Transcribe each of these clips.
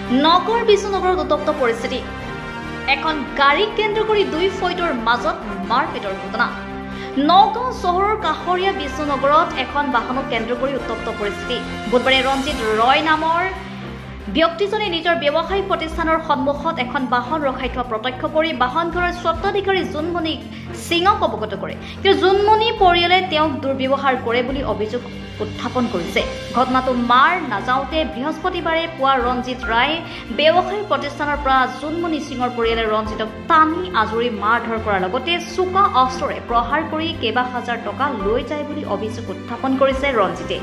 নগৰ বিষ্ণুনগৰত উত্তপ্ত পৰিস্থিতি। এখন গাড়ীক কেন্দ্ৰ কৰি দুই ফৈদৰ মাজত মাৰপিটৰ ঘটনা। নগাঁও চহৰৰ কাষৰীয়া বিষ্ণুনগৰত এখন বাহনক কেন্দ্ৰ কৰি উত্তপ্ত পৰিস্থিতি। বুধবাৰে ৰঞ্জিত ৰয় নামৰ ব্যক্তিজনে নিজৰ ব্যৱসায়িক প্ৰতিষ্ঠানৰ সন্মুখত এখন বাহন ৰখাই থোৱা প্ৰত্যক্ষ কৰি বাহনখনৰ স্বত্বাধিকাৰী জোনমণি সিঙক অৱগত কৰে। কিন্তু জোনমণি পৰিয়ালে তেওঁক দুৰ্ব্যৱহাৰ কৰে বুলি অভিযোগ উত্থাপন কৰিছে। ঘটনাটো মাৰ নাযাওঁতে বৃহস্পতিবাৰে পুৱা ৰঞ্জিত ৰায় ব্যৱসায়িক প্ৰতিষ্ঠানৰ পৰা জোনমণি সিঙৰ পৰিয়ালে ৰঞ্জিতক টানি আজুৰি মাৰধৰ কৰাৰ লগতে চোকা অস্ত্ৰৰে প্ৰহাৰ কৰি কেইবা হাজাৰ টকা লৈ যায় বুলি অভিযোগ উত্থাপন কৰিছে ৰঞ্জিতে।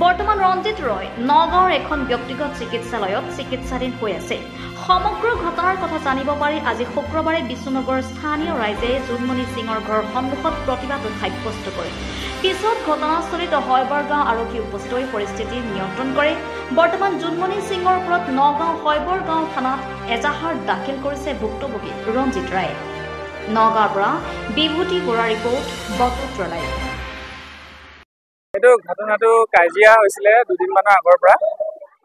বৰ্তমান ৰঞ্জিত ৰয় নগাঁৱৰ এখন ব্যক্তিগত চিকিৎসালয়ত চিকিৎসাধীন হৈ আছে। সমগ্ৰ ঘটনাৰ কথা জানিব পাৰি আজি শুক্ৰবাৰে বিষ্ণুনগৰৰ স্থানীয় ৰাইজে জোনমণি সিঙৰ ঘৰৰ সন্মুখত প্ৰতিবাদ সাব্যস্ত কৰে। পিছত ঘটনাস্থলীত হয়বৰগাঁও আৰক্ষী উপস্থিত হৈ পৰিস্থিতি নিয়ন্ত্ৰণ কৰে। বৰ্তমান জোনমণি সিঙৰ ওপৰত নগাঁও হয়বৰগাঁও থানাত এজাহাৰ দাখিল কৰিছে ভুক্তভোগী ৰঞ্জিত ৰায়ে। নগাঁৱৰ পৰা বিভূতি বৰাৰ ৰিপৰ্ট, বৰপুত্ৰ লাইভ। এইটো ঘটনাটো কাজিয়া হৈছিলে দুদিনমানৰ আগৰ পৰা,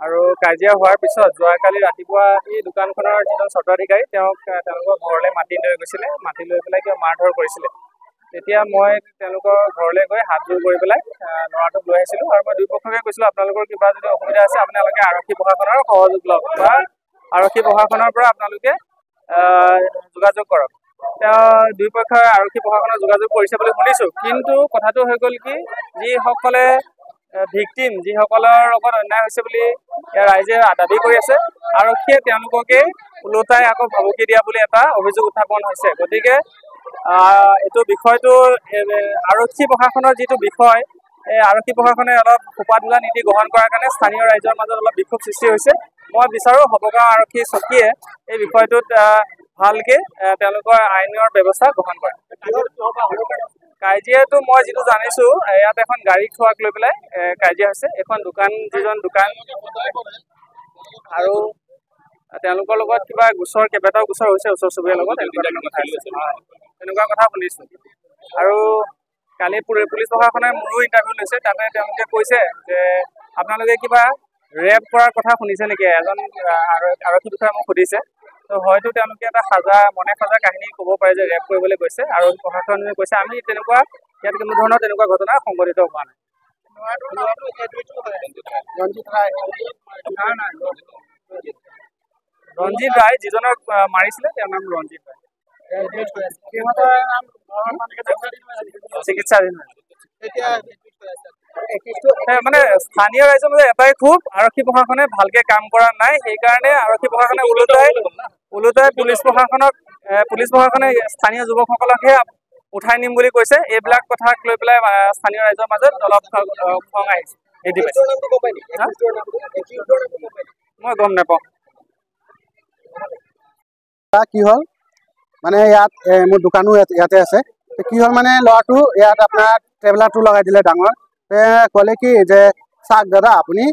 আৰু কাজিয়া হোৱাৰ পিছত যোৱাকালি ৰাতিপুৱা এই দোকানখনৰ যিজন স্বত্বাধিকাৰী তেওঁক তেওঁলোকৰ ঘৰলৈ মাতি লৈ গৈছিলে। মাতি লৈ পেলাই কিবা মাৰধৰ কৰিছিলে। তেতিয়া মই তেওঁলোকৰ ঘৰলৈ গৈ হাতযোৰ কৰি পেলাই ল'ৰাটোক লৈ আহিছিলোঁ, আৰু মই দুই পক্ষকে কৈছিলোঁ আপোনালোকৰ কিবা যদি অসুবিধা আছে আপোনালোকে আৰক্ষী প্ৰশাসনৰ সহযোগ লওক বা আৰক্ষী প্ৰশাসনৰ পৰা আপোনালোকে যোগাযোগ কৰক। তেওঁ দুই পক্ষই আৰক্ষী প্ৰশাসনৰ যোগাযোগ কৰিছে বুলি শুনিছোঁ। কিন্তু কথাটো হৈ গ'ল কি, যিসকলে ভিক্টিম, যিসকলৰ লগত অন্যায় হৈছে বুলি ইয়াৰ ৰাইজে দাবী কৰি আছে, আৰক্ষীয়ে তেওঁলোককে ওলোটাই আকৌ ভাবুকি দিয়া বুলি এটা অভিযোগ উত্থাপন হৈছে। গতিকে এইটো বিষয়টো আৰক্ষী প্ৰশাসনৰ যিটো বিষয়, এই আৰক্ষী প্ৰশাসনে অলপ সোপা ধূলা নীতি গ্ৰহণ কৰাৰ কাৰণে স্থানীয় ৰাইজৰ মাজত অলপ বিক্ষোভ সৃষ্টি হৈছে। মই বিচাৰোঁ হবগাঁও আৰক্ষী চকীয়ে এই বিষয়টোত ভালকে তেওঁলোকৰ আইনৰ ব্যৱস্থা গ্ৰহণ কৰে। কাজিয়াটো মই যিটো জানিছোঁ, ইয়াত এখন গাড়ী থোৱাক লৈ পেলাই কাজিয়া হৈছে। এখন দোকান, যিজন দোকান আৰু তেওঁলোকৰ লগত কিবা গোচৰ, কেইবাটাও গোচৰ হৈছে ওচৰ চুবুৰীয়াৰ লগত, তেনেকুৱা কথা শুনিছোঁ। আৰু কালি পুলিচ প্ৰশাসনে মোৰো ইণ্টাৰভিউ লৈছে, তাতে তেওঁলোকে কৈছে যে আপোনালোকে কিবা ৰেপ কৰাৰ কথা শুনিছে নেকি, এজন আৰক্ষী বিষয়াই মোক সুধিছে। তো হয়তো তেওঁলোকে এটা সাজা মনে সাজা কাহিনী ক'ব পাৰে যে ৰেপ কৰিবলৈ গৈছে, আৰু প্ৰশাসনে কৈছে আমি তেনেকুৱা ইয়াত কোনো ধৰণৰ তেনেকুৱা ঘটনা সংঘটিত হোৱা নাই। ৰঞ্জিত ৰায় যিজনক মাৰিছিলে তেওঁৰ নাম ৰঞ্জিত ৰায়, চিকিৎসাধীন। মানে স্থানীয় ৰাইজৰ মাজত এটাই ক্ষোভ, আৰক্ষী প্ৰশাসনে ভালকে কাম কৰা নাই। সেইকাৰণে আৰক্ষী প্ৰশাসনে ওলোটাই পুলিচ প্ৰশাসনে স্থানীয় যুৱকসকলকহে উঠাই নিম বুলি কৈছে। এইবিলাক কথাক লৈ পেলাই স্থানীয় ৰাইজৰ মাজত অলপ খং আহিছে। মই গম নাপাওঁ কি হ'ল। মানে ইয়াত মোৰ দোকানো ইয়াতে আছে। কি হ'ল মানে ল'ৰাটো ইয়াত আপোনাৰ ট্ৰেভেলাৰটো লগাই দিলে ডাঙৰ। ক'লে কি যে চাওক দাদা, আপুনি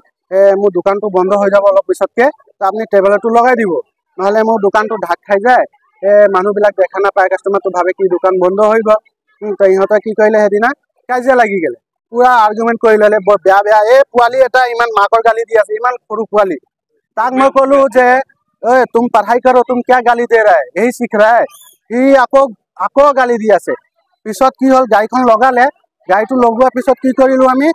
মোৰ দোকানটো বন্ধ হৈ যাব অলপ পিছতকৈ, তো আপুনি ট্ৰেভেলাৰটো লগাই দিব, নহ'লে মোৰ দোকানটো ঢাক খাই যায়, মানুহবিলাক দেখা নাপায়, কাষ্টমাৰটো ভাবে কি দোকান বন্ধ হৈ গ'ল। তো ইহঁতে কি কৰিলে, সেইদিনা কাজিয়া লাগি গ'লে, পূৰা আৰ্গুমেণ্ট কৰি ল'লে, বৰ বেয়া বেয়া। এই পোৱালি এটা ইমান মাকৰ গালি দি আছে, ইমান সৰু পোৱালি। তাক মই ক'লো যে ঐ তুম পঢ়াই কৰো, তুম কিয় গালি দে ৰহা হে, यही सीख रहा है। সি আকৌ গালি দি আছে। পিছত কি হ'ল, গাড়ীখন লগালে। গাড়ীটো লগোৱাৰ পিছত কি কৰিলোঁ আমি,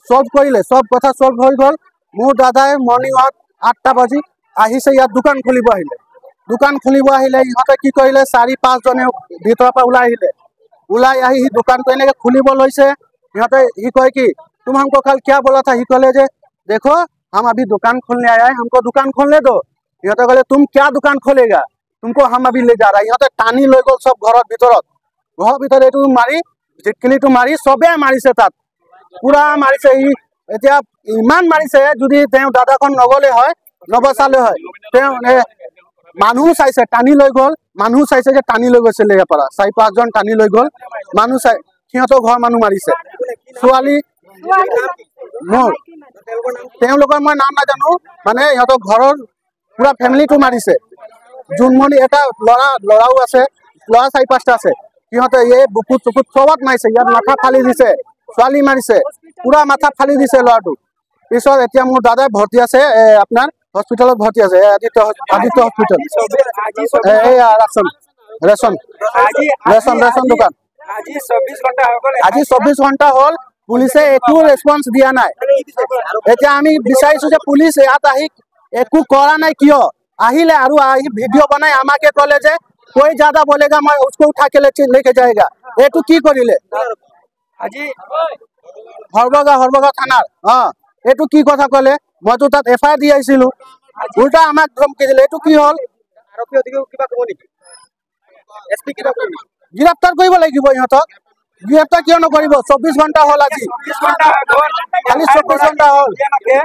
চল্ভ কৰিলে, চব কথা চল্ভ হৈ গ'ল। মোৰ দাদাই মৰ্ণিঙত 8টা বাজি আহিছে, ইয়াত দোকান খুলিব আহিলে। দোকান খুলিব আহিলে ইহঁতে কি কৰিলে, 4-5জনে ভিতৰৰ পৰা ওলাই আহিলে। ওলাই আহি সি দোকানটো এনেকৈ খুলিব লৈছে। সিহঁতে সি কয় কি তুম हमको कल क्या बोला था। সি ক'লে যে দেখো हम अभी दुकान खोलने आया है, हमको दुकान खोलने दो। সিহঁতে ক'লে তুম क्या दुकान खोलेगा, तुमको हम अभी ले जा रहा है। ইহঁতে টানি লৈ গ'ল চব ঘৰৰ ভিতৰত। ঘৰৰ ভিতৰত এইটো মাৰি চিটকিলিটো মাৰি চবে মাৰিছে, তাত পুৰা মাৰিছে। ই এতিয়া ইমান মাৰিছে, যদি তেওঁ দাদাখন নগ'লে হয়, নবচালে হয়, তেওঁ মানুহ চাইছে টানি লৈ গ'ল। মানুহ চাইছে যে টানি লৈ গৈছিলে ইয়াৰ পৰা 4-5জন টানি লৈ গ'ল। মানুহ চাই সিহঁতৰ ঘৰৰ মানুহ মাৰিছে। ছোৱালী মোৰ তেওঁলোকৰ মই নাম নাজানো, মানে সিহঁতৰ ঘৰৰ পুৰা ফেমিলিটো মাৰিছে। জোনমণি এটা ল'ৰাও আছে, ল'ৰা 4-5টা আছে। সিহঁতে এই বুকুত চুকুত চবত মাৰিছে, ইয়াত মাথা ফালি দিছে, ছোৱালী মাৰিছে, পুৰা মাথা ফালি দিছে ল'ৰাটোক। পিছত এতিয়া মোৰ দাদাই ভৰ্তি আছে আপোনাৰ হস্পিটেলত ভৰ্তি আছে, এই আদিত্য আদিত্য হস্পিটেল। এইয়া ৰেচন ৰেচন ৰেচন ৰেচন দোকান। আজি 24 ঘণ্টা হৈ গ'ল। আজি 24 ঘণ্টা হ'ল, পুলিচে একো ৰেচপন্স দিয়া নাই। এতিয়া আমি বিচাৰিছো যে পুলিচ ইয়াত আহি একো কৰা নাই কিয়? আহিলে আৰু আহি ভিডিঅ' বনাই আমাকে ক'লে যে कोई ज्यादा बोलेगा, मैं उसको उठा के लेके जाएगा। এইটো কি কৰিলে? আজি হৰবগা হৰবগা থানাৰ। এইটো কি কথা ক'লে? মইতো তাত এফ I R দি আহিছিলো, উল্টা আমাক ধমকি দিলে। এইটো কি হ'ল? আৰক্ষী অধিকাৰী কিবা ক'ব নেকি? এছ পি কিবা ক'ব নেকি? গ্ৰেপ্তাৰ কৰিব লাগিব ইহঁতক। গ্ৰেপ্তাৰ কিয় নকৰিব? 24 ঘণ্টা হ'ল আজি। 24 ঘণ্টা হৈ গ'ল। খালি 24 ঘণ্টা হ'ল। এতিয়ালৈকে